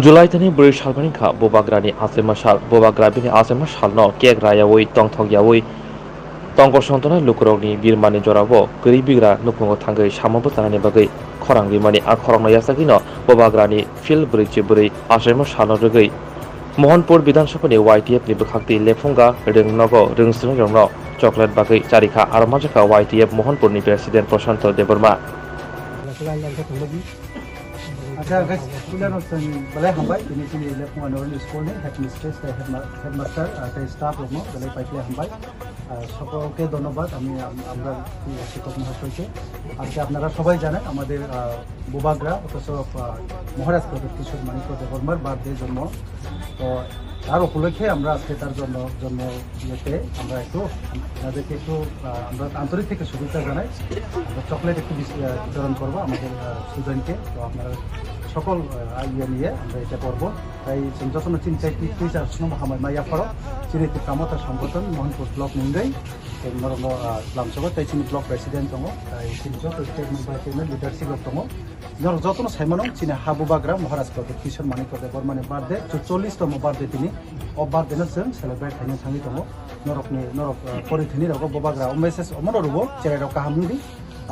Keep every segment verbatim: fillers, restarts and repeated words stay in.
July thani bwrwi salmani kha Bubagrani achaima sal. Bubagra bini achaima salno cake rayawi tongthok yawi tongkol sontonai lukurokni birmani jorao kwrwi bigra nukhungo thangwi samo bwchanani bagwi khorang rimani. A khorangno yachagwino Bubagrani field bwrwi chi bwrwi achaima salno rwgwi Mohanpur Bidhan Sabhani Y T F ni bwkhakti Lephunga Rwngnogo rwngswngrokno chocolate bagwi charikha, aro manjakha Y T F Mohanpur ni President Prashanto Debbarma. Acha, guys, puila no chwng belai hambai, tini chini Lephunga Noroni School ni headmistress, tei headma-, headmaster, ah, tei staff rokno belai pai khe hambai. Ah, সকলকে ধন্যবাদ, আমি আম-, আমরা শিক্ষক মহাশয়কে। আজকে আপনারা সবাই জানেন আমাদের, আহ, বুবাগ্রা, অথচ, আহ, মহারাজ প্রদীপ কিশোর মাণিক্য দেববর্মার বার্থডে জন্ম। তো তার উপলক্ষে আমরা আজকে তার জন্ম, জন্ম ইয়েতে আমরা একটু, আপনাদেরকে একটু, আহ, আমরা আন্তরিক থেকে শুভেচ্ছা জানাই। আমরা চকলেট একটু বিস-, আহ, বিতরণ করবো আমাদের, আহ, স্টুডেন্টকে। তো আপনারা সকল, আহ, ইয়ে নিয়ে আমরা এটা করবো। Tai chwng jotono chini chai twi, twi char swnamwi hambai ma yapharo chini Tipra Motha Songgothon Mohanpur Block ni wngwi chwng norokno, ah, lamsogo tei chini Block President tongo, tai chini joto statement bai tei leadership rok tongo. Norok jotono sai mano chini ha Bubagra Maharaj Pradyut Kishore Manik Debbarma ni birthday, chuchollish tongmo birthday tini. O birthday no chwng celebrate khaina thangwi tongo. Norokni, norok, ah, pori thani rogo Bubagra o message omono rwo, cherai rok kaham wngdi.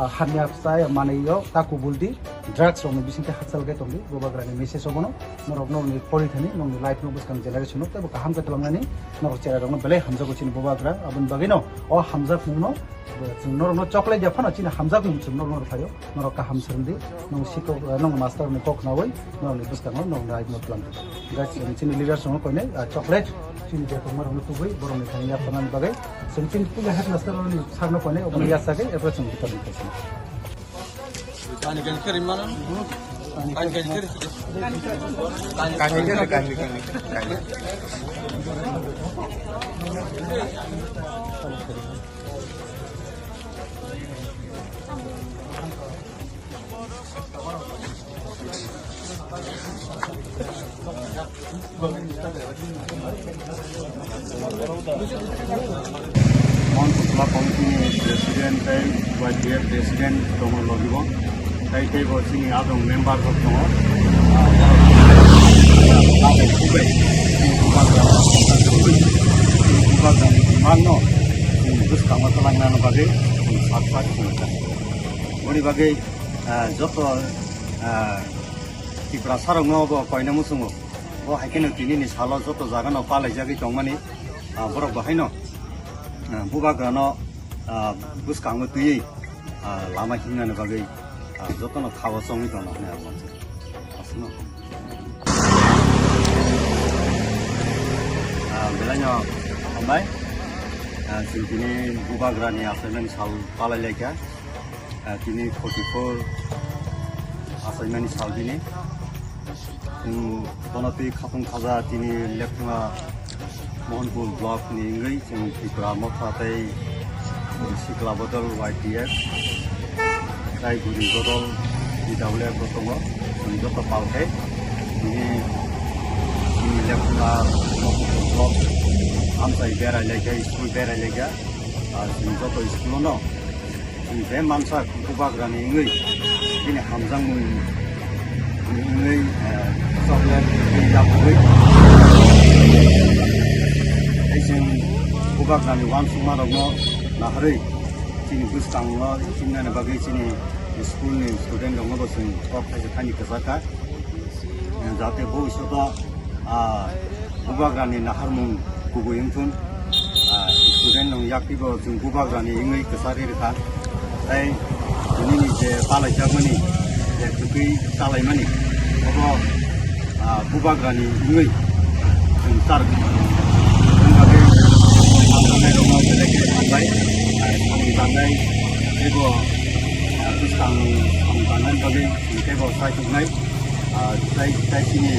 Ah, hamya chaya manwi o ta kubul di, drugs rokni bisingtwi hakchal khe tongdi, Bubagrani message obono, norok nokni pori thani, nokni life no bwskang generation no teibo kaham khe twlangnani, norok cherai rokno belai hamjago chini Bubagra, aboni bagwino o hamjakmungno, chwng norokno choklai ya phano chini hamjakmung chwng norokno rwphaio, norok kaham swrwngdi, nong sikok, nong master ni kok nawi, norokni bwskango nokni life no twlangdi. Guys, chini leaders rokno koinai, ah, chocolate, chini je tongma rokno tubui, borokni thani yapharnani bagwi, chwng chini puja headmaster rokni sarno koinai, obono yachagwi, ebo chwng bitor ni kaisa. Mon Sukla Committee ni President tei Y T F President tongo logi bo. Tai tei bo chini adong member rok tongo. Abo kubai, chini bubagra, chini bubagra ni demand no, chini bwskango twlangnani bagwi chini sak sak chini kha. Boni bagwi, ah, joto, ah, Tiprasa rokno bo koina muchungo. Bo hai kheno tini ni salo joto jaga no palaijagwi tongmani, ah, borok bo haino, ah, bubagra no, ah, bwskango twiwi, ah, lama himnani bagwi, ah, jotono khao chongwi tongna hwnwi ang uansukha. Aswkno. Ah, belaino hambai. Ah, chwng tini bubagrani achaimani sal palai laikha. Ah, tini forty-four achaimani sal tini. Chwng bono twi khatung khaja tini Lephunga Mohanpur block ni wngwi chwng Tipra Motha tei Sikla Bodol Y T F, tei Guri Bodol P W F bo tongo. Chwng joto pal khe tini, tini Lephunga Mohanpur block amchai berai lai khe, school berai lai kha. Ah, chwng joto school no Chwng je mansa bubagrani wngwi, bini hamjakmung wngwi, eh, chocolate tei yapharwi. Tei chwng bubagrani uansukmarokno naharwi chini bwskango himnani bagwi chini school ni student rokno bo chwng kok khaisa thani kwchar kha. Jate bo isoto, ah, bubagrani naharmung kubui wngthun, ah, student nung yakti bo chwng bubagrani wngwi kwchari rwkha. Tei nini je palaijakmani, je kwtwi chalaimani, obo, ah, bubagrani wngwi chwng char. Wng bagwi hamjaknairokno belai khe hambai, ah, samung tangnai teibo, ah, bwskang samung tangnani bagwi chwng teibo chaituknai, ah, tei, tei chini